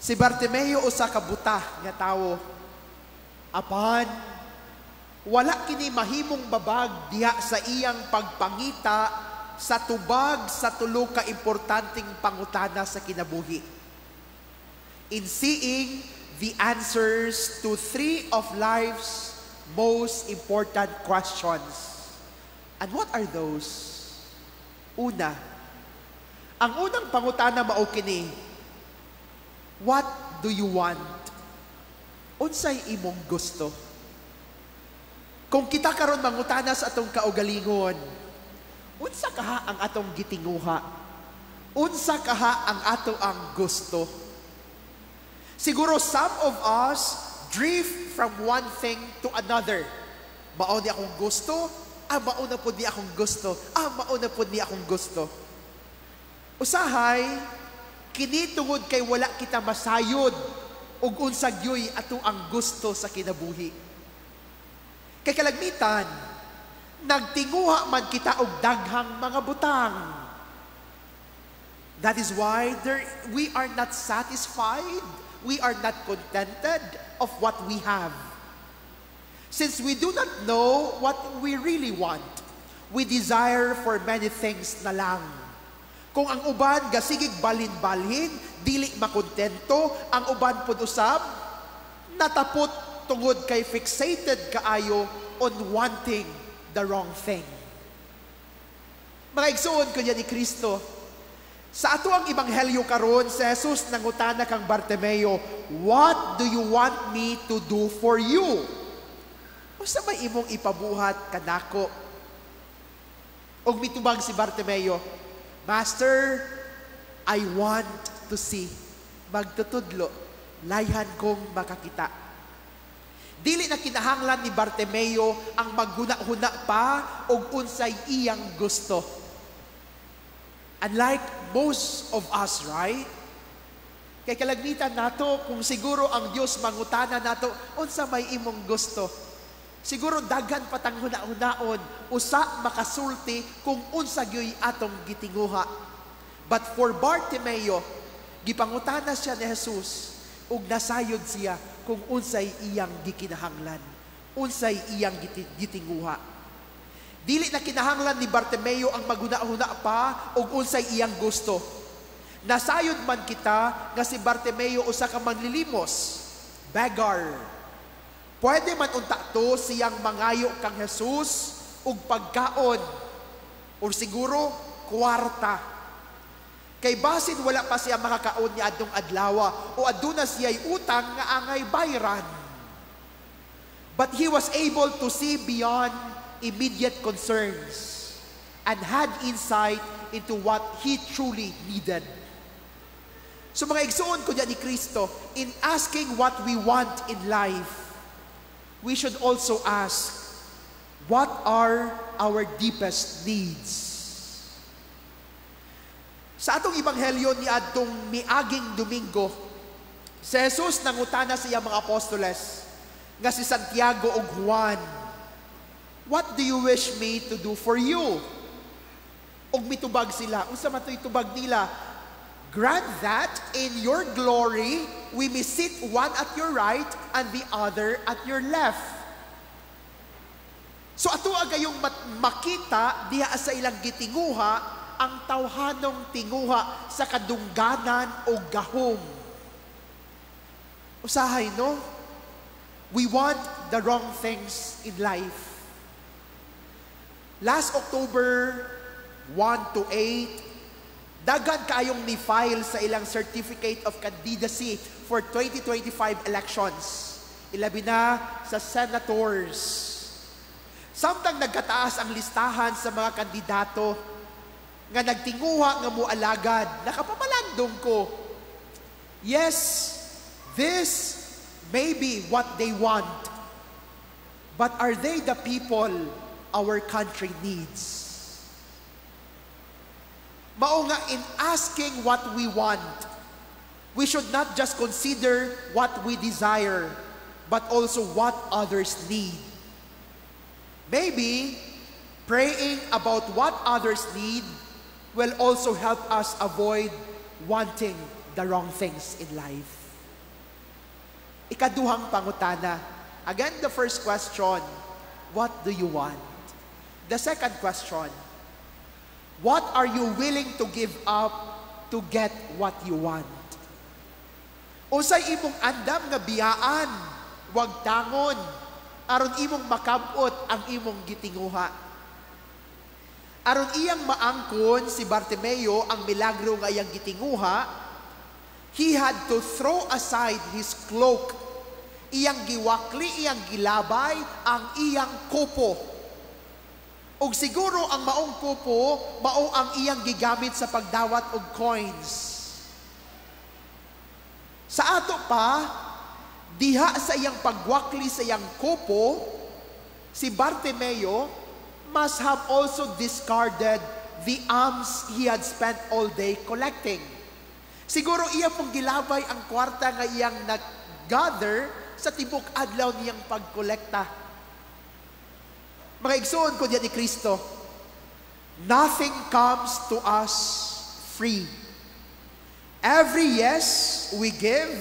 Si Bartimeo usa ka buta nga tawo. Apan wala kini mahimong babag diha sa iyang pagpangita sa tubag sa tulo ka importanteng pangutana sa kinabuhi. In seeing the answers to three of life's most important questions. And what are those? Una, ang unang pangutana mao kini, "What do you want?" Unsay imong gusto? Kung kita karon mangutana sa atong kaugalingon, unsa kaha ang atong gitinguha? Unsa kaha ang ato ang gusto? Siguro some of us drift from one thing to another. Mao ni akong gusto, ah, mao na pud ni akong gusto, ah, mao na pud ni akong gusto. Usahay, kini tungod kay wala kita masayod ug unsa gyoy ato ang gusto sa kinabuhi. Kay kalagmitan, nagtinguha man kita og daghang mga butang. That is why we are not satisfied, we are not contented of what we have. Since we do not know what we really want, we desire for many things na lang. Kung ang uban gasigig balhin-balhin, dili makontento, ang uban pud usab natapot tungod kay fixated kaayo on wanting the wrong thing. Mga igsoon ko ni Kristo, sa ato ang ebanghelyo karon, si Jesus nangutana kang Bartimeo, "What do you want me to do for you?" Unsa may imong ipabuhat kanako? Og mitubag si Bartimeo, "Master, I want to see." Magtutudlo, layhan kong makakita. Dili na kinahanglan ni Bartimeo ang maghuna-huna pa og unsay iyang gusto. Unlike most of us, right? Kay kalagmitan nato, kung siguro ang Dios mangutana nato, "Unsa may imong gusto?" Siguro daghan patang huna-hunaon, usa makasulti kung unsa gyoy atong gitinguha. But for Bartimeo, gipangutana siya ni Jesus ug nasayod siya kung unsay iyang gikinahanglan, unsay iyang gitinguha. Dili na kinahanglan ni Bartimeo ang maghuna-huna pa og unsay iyang gusto. Nasayod man kita nga si Bartimeo usa ka manlilimos, begar. Pwede man unta to siyang mangayo kang Jesus og pagkaon or siguro kwarta. Kay basin wala pa siya makakaon ni adtong adlawa o aduna siya'y utang nga angay bayran. But he was able to see beyond immediate concerns and had insight into what he truly needed. So mga igsoon ko diyan ni Kristo, in asking what we want in life, we should also ask, what are our deepest needs? Sa atong ebanghelyo ni adtong miaging Domingo, si Jesus nangutana sa iyang mga apostoles nga si Santiago ug Juan, "What do you wish me to do for you?" Ug mitubag sila. Unsa man to'y tubag nila? "Grant that in your glory we may sit one at your right and the other at your left." So ato gayong makita diha sa ilang gitinguha ang tawhanong tinguha sa kadungganan o gahom. Usahay, no? We want the wrong things in life. Last October 1 to 8, daghan kaayong ni-file sa ilang Certificate of Candidacy for 2025 elections. Ilabi na sa senators. Samtang nagkataas ang listahan sa mga kandidato nga nagtinguha nga mualagad, nakapamalandong ko. Yes, this may be what they want, but are they the people our country needs? Mao nga in asking what we want, we should not just consider what we desire, but also what others need. Maybe praying about what others need will also help us avoid wanting the wrong things in life. Ikaduhang pangutana. Again, the first question, what do you want? The second question, what are you willing to give up to get what you want? Unsay imong andam nga biyaan, wagtangon, aron imong makabot ang imong gitinguha? Aron iyang maangkon si Bartimeo ang milagro nga iyang gitinguha, he had to throw aside his cloak. Iyang giwakli, iyang gilabay ang iyang kupo. Og siguro ang maong kupo, mao ang iyang gigamit sa pagdawat og coins. Sa ato pa, diha sa iyang pagwakli sa iyang kupo, si Bartimeo must have also discarded the alms he had spent all day collecting. Siguro iya pong gilabay ang kwarta nga iyang nag-gather sa tibok adlaw niyang pagkolekta. Mga igsoon ko diyan ni Kristo, nothing comes to us free. Every yes we give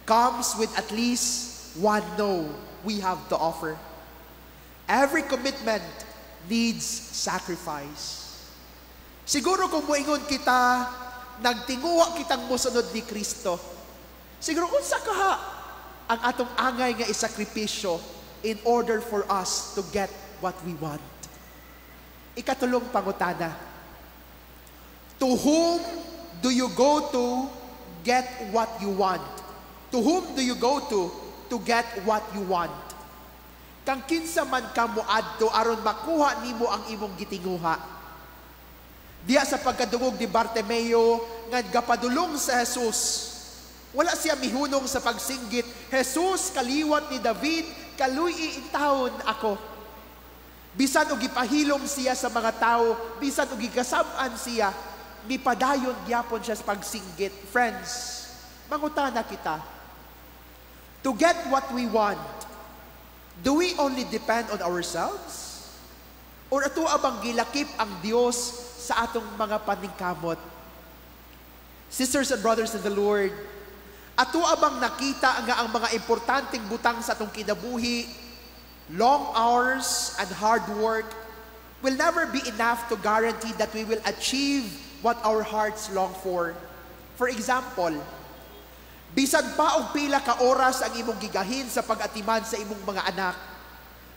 comes with at least one no we have to offer. Every commitment needs sacrifice. Siguro kung muingon kita, nagtinguha kitang mosunod ni Kristo, siguro unsa kaha ang atong angay nga isakripisyo in order for us to get what we want? Ikatulong pangutana, to whom do you go to get what you want? To whom do you go to get what you want? Kang kinsa man ka moadto aron makuha nimo ang imong gitinguha? Diya sa pagkadungog ni Bartimeo nga gapadulong sa Jesus, wala siya mihunong sa pagsinggit, "Jesus, kaliwat ni David, kaluy-i intawon ako." Bisan og gipahilom siya sa mga tao, bisan og gigasab-an siya, mipadayon gyapon siya sa pagsinggit. Friends, mangutana kita. To get what we want, do we only depend on ourselves? Or ato bang gilakip ang Dios sa atong mga paningkamot? Sisters and brothers in the Lord, ato bang nakita nga ang mga importanteng butang sa atong kinabuhi, long hours and hard work, will never be enough to guarantee that we will achieve what our hearts long for? For example, bisan pa og pila ka oras ang imong gigahin sa pag-atiman sa imong mga anak,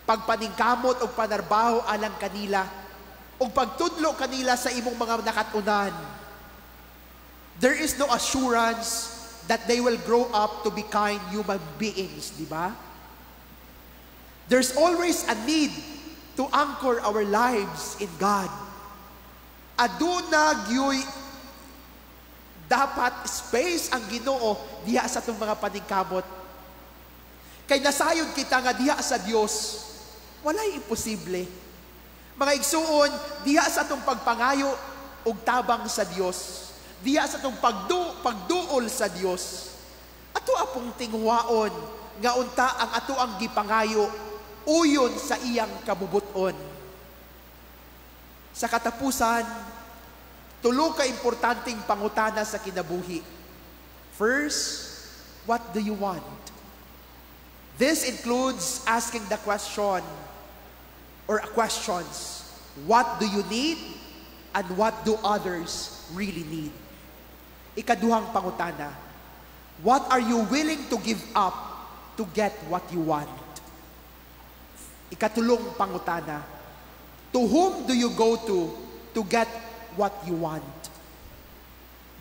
pagpaningkamot og panarbaho alang kanila, ug pagtudlo kanila sa imong mga nakatunan, there is no assurance that they will grow up to be kind human beings, di ba? There's always a need to anchor our lives in God. Aduna gyuy dapat space ang Ginoo diha sa atong mga paningkamot. Kay nasayod kita nga diha sa Dios, walay imposible. Mga igsuon, diha sa atong pagpangayo og tabang sa Dios, diha sa atong pagduol sa Dios, ato apong tinguhaon nga unta ang ato ang gipangayo uyon sa iyang kabubuton. Sa katapusan, tulo ka importanteng pangutana sa kinabuhi. First, what do you want? This includes asking the question or questions. What do you need and what do others really need? Ikaduhang pangutana, what are you willing to give up to get what you want? Ikatulong pangutana, to whom do you go to get what you want?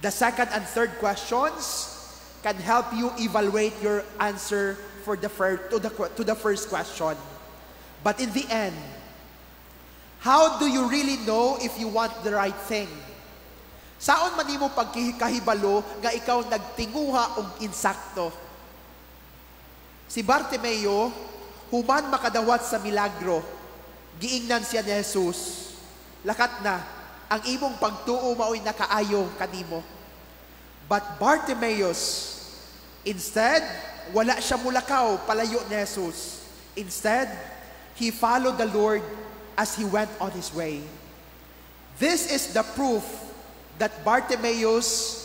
The second and third questions can help you evaluate your answer for the first, to the first question. But in the end, how do you really know if you want the right thing? Saon man nimo pagkahibalo nga ikaw nagtinguha og insakto? Si Bartimeo, human makadawat sa milagro, giingnan siya ni Jesus, "Lakat na, ang imong pagtuo mao'y nakaayo kanimo." But Bartimaeus, instead, wala siya mulakaw palayo ni Jesus. Instead, he followed the Lord as he went on his way. This is the proof that Bartimaeus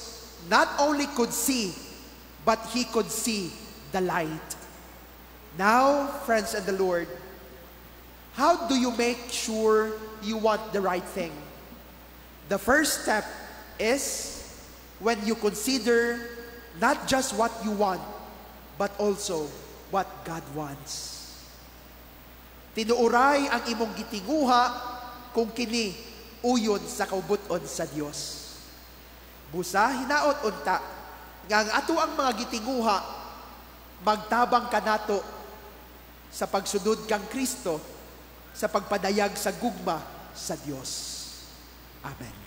not only could see, but he could see the light. Now, friends and the Lord, how do you make sure you want the right thing? The first step is when you consider not just what you want, but also what God wants. Tinuuray ang imong gitinguha kung kini uyon sa kaubuton sa Dios. Busa hinaot unta nga ang ato ang mga gitinguha magtabang kanato sa pagsunod kang Kristo, sa pagpadayag sa gugma sa Dios. Amen.